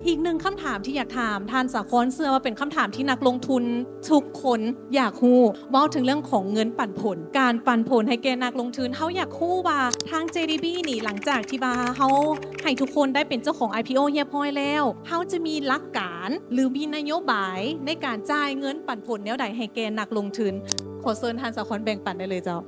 ອີກໜຶ່ງຄຳຖາມທີ່ຢາກຖາມທ່ານສາຄອນ ເຊື່ອວ່າເປັນຄຳຖາມທີ່ນັກລົງທຶນທຸກຄົນຢາກຮູ້ ເວົ້າເຖິງເລື່ອງຂອງເງິນປັນຜົນ ການປັນຜົນໃຫ້ແກ່ນັກລົງທຶນ. ເຮົາຢາກຮູ້ວ່າທາງ ເຈ ດີ ບີ ນີ້ ຫຼັງຈາກທີ່ວ່າເຮົາໃຫ້ທຸກຄົນໄດ້ເປັນເຈົ້າຂອງ ໄອ ພີ ໂອ ຮຽບຮ້ອຍແລ້ວ ເຮົາຈະມີຫຼັກການ ຫຼື ມີນະໂຍບາຍໃນການຈ່າຍເງິນປັນຜົນແນວໃດໃຫ້ແກ່ນັກລົງທຶນ? ຂໍເຊີນທ່ານສາຄອນແບ່ງປັນໄດ້ເລີຍເຈົ້າ.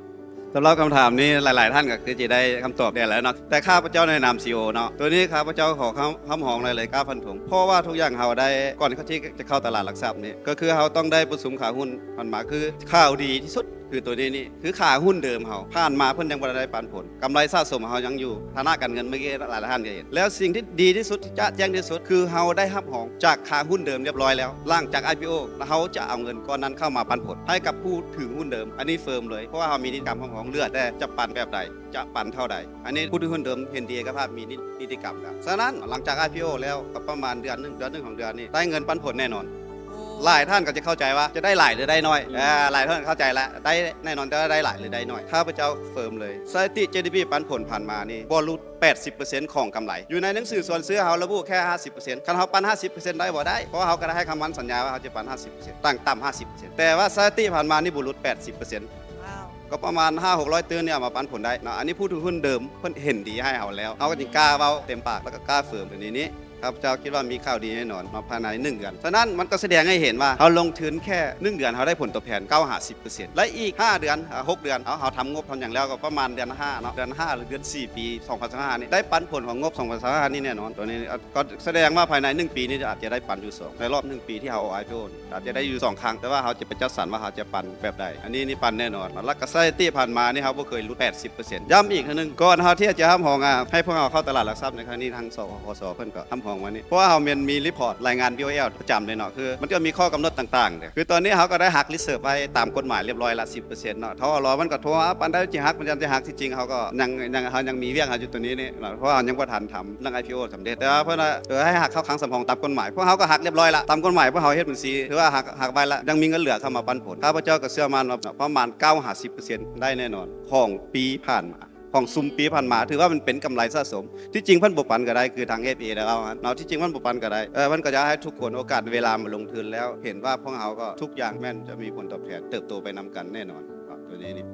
ສຳລັບຄຳຖາມນີ້ ຫຼາຍໆທ່ານກໍຄືຈະໄດ້ຄຳຕອບແດ່ແລ້ວເນາະ ແຕ່ຂ້າພະເຈົ້າໃນນາມ ຊີ ອີ ໂອ ເນາະ ໂຕນີ້ຂ້າພະເຈົ້າຂໍຮັບຮອງໄດ້ເລີຍ ກ້າຟັນທງ ເພາະວ່າທຸກຢ່າງເຮົາໄດ້ ກ່ອນທີ່ຈະເຂົ້າຕະຫຼາດຫຼັກຊັບນີ້ ກໍຄືເຮົາຕ້ອງໄດ້ປະຊຸມຂາຫຸ້ນຜ່ານມາ ຄືຂ່າວດີທີ່ສຸດ ຄືໂຕນີ້ນີ້ ຄືຂາຫຸ້ນເດີມເຮົາ ຜ່ານມາເພິ່ນຍັງບໍ່ໄດ້ປັນຜົນ ກຳໄລສະສົມເຮົາຍັງຢູ່ ຖານະການເງິນເມື່ອກີ້ຫຼາຍໆທ່ານກໍເຫັນ ແລ້ວສິ່ງທີ່ດີທີ່ສຸດ ທີ່ຈະແຈ້ງທີ່ສຸດ ຄືເຮົາໄດ້ຮັບຮອງຈາກຂາຫຸ້ນເດີມຮຽບຮ້ອຍແລ້ວ ຫຼັງຈາກ ໄອ ພີ ໂອ ແລ້ວເຮົາຈະເອົາເງິນກ້ອນນັ້ນເຂົ້າມາປັນຜົນໃຫ້ກັບຜູ້ຖືຫຸ້ນເດີມ ອັນນີ້ເຟີມເລີຍ ເພາະວ່າເຮົາມີນິຕິກຳຮັບຮອງ ເຫຼືອແຕ່ຈະປັນແບບໃດ ຈະປັນເທົ່າໃດ ອັນນີ້ຜູ້ຖືຫຸ້ນເດີມເຫັນດີເອກະພາບ ມີນິຕິກຳແລ້ວ. ສະນັ້ນ ຫຼັງຈາກ ໄອ ພີ ໂອ ແລ້ວກໍປະມານເດືອນໜຶ່ງ ເດືອນໜຶ່ງ ສອງເດືອນນີ້ ໄດ້ເງິນປັນຜົນແນ່ນອນ. ໂອ້ ຫຼາຍທ່ານກໍຈະເຂົ້າໃຈວ່າຈະໄດ້ຫຼາຍ ຫຼື ໄດ້ໜ້ອຍ ອືມ ເອີ ຫຼາຍທ່ານເຂົ້າໃຈແລ້ວ ໄດ້ແນ່ນອນ ແຕ່ວ່າໄດ້ຫຼາຍ ຫຼື ໄດ້ໜ້ອຍ ຂ້າພະເຈົ້າເຟີມເລີຍ ສະຖິຕິ ເຈ ດີ ບີ ປັນຜົນຜ່ານມານີ້ ບໍ່ຫຼຸດ ແປດສິບເປີເຊັນຂອງກຳໄລ ຢູ່ໃນໜັງສືຊວນຊື້ເຮົາລະບຸແຄ່ ຫ້າສິບເປີເຊັນ ຄັນເຮົາປັນ ຫ້າສິບເປີເຊັນ ໄດ້ບໍ່? ໄດ້ ເພາະວ່າເຮົາກໍໄດ້ໃຫ້ຄຳໝັ້ນສັນຍາວ່າເຮົາຈະປັນ ຫ້າສິບເປີເຊັນ ຕັ້ງຕ່ຳ ຫ້າສິບເປີເຊັນ ແຕ່ວ່າສະຖິຕິຜ່ານມານີ້ບໍ່ຫຼຸດ ແປດສິບເປີເຊັນ ວ້າວ ກໍປະມານ ຫ້າຫົກຮ້ອຍຕື້ນີ້ເອົາມາປັນຜົນໄດ້ເນາະ ອັນນີ້ຜູ້ຖືຫຸ້ນເດີມເພິ່ນເຫັນດີໃຫ້ເຮົາແລ້ວ ເຮົາກໍຈຶ່ງກ້າເວົ້າເຕັມປາກ ແລ້ວກໍກ້າເຟີມໂຕນີ້ນີ້ ຂ້າພະເຈົ້າຄິດວ່າມີຂ່າວດີແນ່ນອນເນາະ ພາຍໃນໜຶ່ງເດືອນ. ສະນັ້ນມັນກໍສະແດງໃຫ້ເຫັນວ່າ ເຮົາລົງທຶນແຄ່ໜຶ່ງເດືອນ ເຮົາໄດ້ຜົນຕອບແທນ ເກົ້າຫາສິບເປີເຊັນ ແລະ ອີກຫ້າເດືອນ ເອີ ຫົກເດືອນ ເຮົາ ເຮົາທຳງົບທຳຫຍັງແລ້ວ ກໍປະມານເດືອນຫ້າເນາະ ເດືອນຫ້າ ຫຼື ເດືອນສີ່ ປີສອງພັນຊາວຫ້ານີ້ ໄດ້ປັນຜົນຂອງງົບສອງພັນຊາວຫ້ານີ້ແນ່ນອນ. ໂຕນີ້ກໍສະແດງວ່າພາຍໃນໜຶ່ງປີນີ້ອາດຈະໄດ້ປັນຢູ່ສອງ ໃນລອບໜຶ່ງປີທີ່ເຮົາ ໂອ ອາດຈະໄດ້ຢູ່ສອງຄັ້ງ ແຕ່ວ່າເຮົາຈະໄປຈັດສັນວ່າເຮົາຈະປັນແບບໃດ ອັນນີ້ນີ້ປັນແນ່ນອນ. ແລ້ວກໍສະຖິຕິຜ່ານມານີ້ ເຮົາບໍ່ເຄີຍຫຼຸດ ແປດສິບເປີເຊັນ ຢ້ຳອີກເທື່ອໜຶ່ງ ກ່ອນເຮົາທີ່ຈະຮັບຮອງ ອາ ໃຫ້ພວກເຮົາເຂົ້າຕະຫຼາດຫຼັກຊັບໃນຄັ້ງນີ້ ທາງ ສກສ ເພິ່ນກໍຮັບຮອງມານີ້ ເພາະວ່າເຮົາແມ່ນມີ report ລາຍງານ ບີ ໂອ ແອລ ປະຈຳເລີຍເນາະ ຄືມັນຈະມີຂໍ້ກຳນົດຕ່າງໆເດ້ ຄືຕອນນີ້ເຮົາກໍໄດ້ຫັກ reserve ໄວ້ຕາມກົດໝາຍຮຽບຮ້ອຍລະ ສິບເປີເຊັນເນາະ ຖ້າລໍມັນກໍໂທຫາ ປານໃດຊິຫັກ ມັນຈະຫັກ ທີ່ຈິງເຮົາກໍຍັງ ຍັງ ເຮົາຍັງມີວຽກເຮົາຢູ່ໂຕນີ້ນີ້ເນາະ ເພາະວ່າເຮົາຍັງບໍ່ທັນທຳ ເລື່ອງ ໄອ ພີ ໂອ ສຳເລັດ ແຕ່ວ່າເພິ່ນວ່າ ເອີ ໃຫ້ຫັກເຂົ້າຄັງສຳຮອງຕາມກົດໝາຍ ພວກເຮົາກໍຫັກຮຽບຮ້ອຍລະ ຕາມກົດໝາຍພວກເຮົາເຮັດບັນຊີ ຖືວ່າຫັກ ຫັກໄວ້ລະ ຍັງມີເງິນເຫຼືອເຂົ້າມາປັນຜົນ. ຂ້າພະເຈົ້າກໍເຊື່ອໝັ້ນວ່າປະມານ ເກົ້າຫາສິບເປີເຊັນ ໄດ້ແນ່ນອນ ຂອງປີຜ່ານມາ ຂອງຊຸມປີຜ່ານມາ ຖືວ່າມັນເປັນກຳໄລສະສົມ. ທີ່ຈິງເພິ່ນບໍ່ປັນກໍໄດ້ ຄືທາງ ເອັຟ ເອ ແລ້ວເນາະ ທີ່ຈິງເພິ່ນບໍ່ປັນກໍໄດ້ ເອີ ເພິ່ນກໍຢາກໃຫ້ທຸກຄົນໂອກາດເວລາມາລົງທຶນ ແລ້ວເຫັນວ່າພວກເຮົາກໍທຸກຢ່າງແມ່ນຈະມີຜົນຕອບແທນ ເຕີບໂຕໄປນຳກັນແນ່ນອນ. ໂຕນີ້ນີ້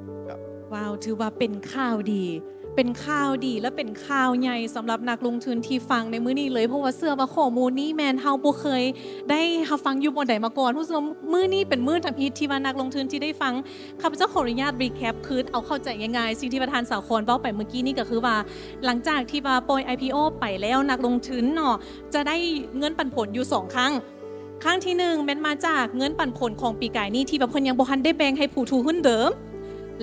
ວ້າວ ຖືວ່າເປັນຂ່າວດີ ເປັນຂ່າວດີ ແລະ ເປັນຂ່າວໃຫຍ່ສຳລັບນັກລົງທຶນທີ່ຟັງໃນມື້ນີ້ເລີຍ ເພາະວ່າເຊື່ອວ່າຂໍ້ມູນນີ້ແມ່ນເຮົາບໍ່ເຄີຍໄດ້ຮັບຟັງຢູ່ບ່ອນໃດມາກ່ອນ. ຮູ້ສຶກວ່າມື້ນີ້ເປັນມື້ທຳອິດທີ່ວ່ານັກລົງທຶນທີ່ໄດ້ຟັງ. ຂ້າພະເຈົ້າຂໍອະນຸຍາດ recap ຄືເອົາເຂົ້າໃຈງ່າຍໆ ສິ່ງທີ່ວ່າທ່ານສາຄອນເວົ້າໄປເມື່ອກີ້ນີ້ ກໍຄືວ່າ ຫຼັງຈາກທີ່ວ່າປ່ອຍ ໄອ ພີ ໂອ ໄປແລ້ວ ນັກລົງທຶນເນາະ ຈະໄດ້ເງິນປັນຜົນຢູ່ສອງຄັ້ງ. ຄັ້ງທີໜຶ່ງແມ່ນມາຈາກເງິນປັນຜົນຂອງປີກາຍນີ້ ທີ່ວ່າເພິ່ນຍັງບໍ່ທັນໄດ້ແບ່ງໃຫ້ຜູ້ຖືຫຸ້ນເດີມ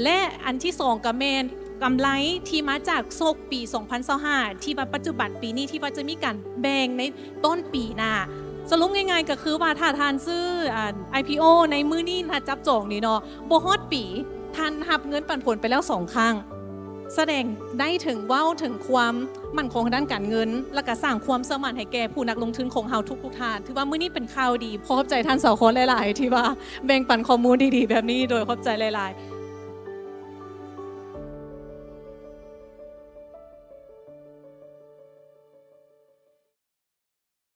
ແລະ ອັນທີສອງກໍແມ່ນກຳໄລທີ່ມາຈາກສົກປີສອງພັນຊາວຫ້າ ທີ່ວ່າປັດຈຸບັນປີນີ້ ທີ່ວ່າຈະມີການແບ່ງໃນຕົ້ນປີໜ້າ. ສະຫຼຸບງ່າຍໆກໍຄືວ່າ ຖ້າທ່ານຊື້ ອັນ ໄອ ພີ ໂອ ໃນມື້ນີ້ນັດຈັບຈອງນີ້ເນາະ ບໍ່ຮອດປີ ທ່ານຮັບເງິນປັນຜົນໄປແລ້ວສອງຄັ້ງ. ສະແດງໄດ້ເຖິງ ເວົ້າເຖິງຄວາມໝັ້ນຄົງທາງດ້ານການເງິນ ແລ້ວກະສ້າງຄວາມເຊື່ອໝັ້ນໃຫ້ແກ່ຜູ້ນັກລົງທຶນຂອງເຮົາທຸກໆທ່ານ. ຖືວ່າມື້ນີ້ເປັນຂ່າວດີ. ຂໍຂອບໃຈທ່ານສາຄອນຫຼາຍໆ ທີ່ວ່າແບ່ງປັນຂໍ້ມູນດີໆແບບນີ້ ໂດຍຂອບໃຈຫຼາຍໆ.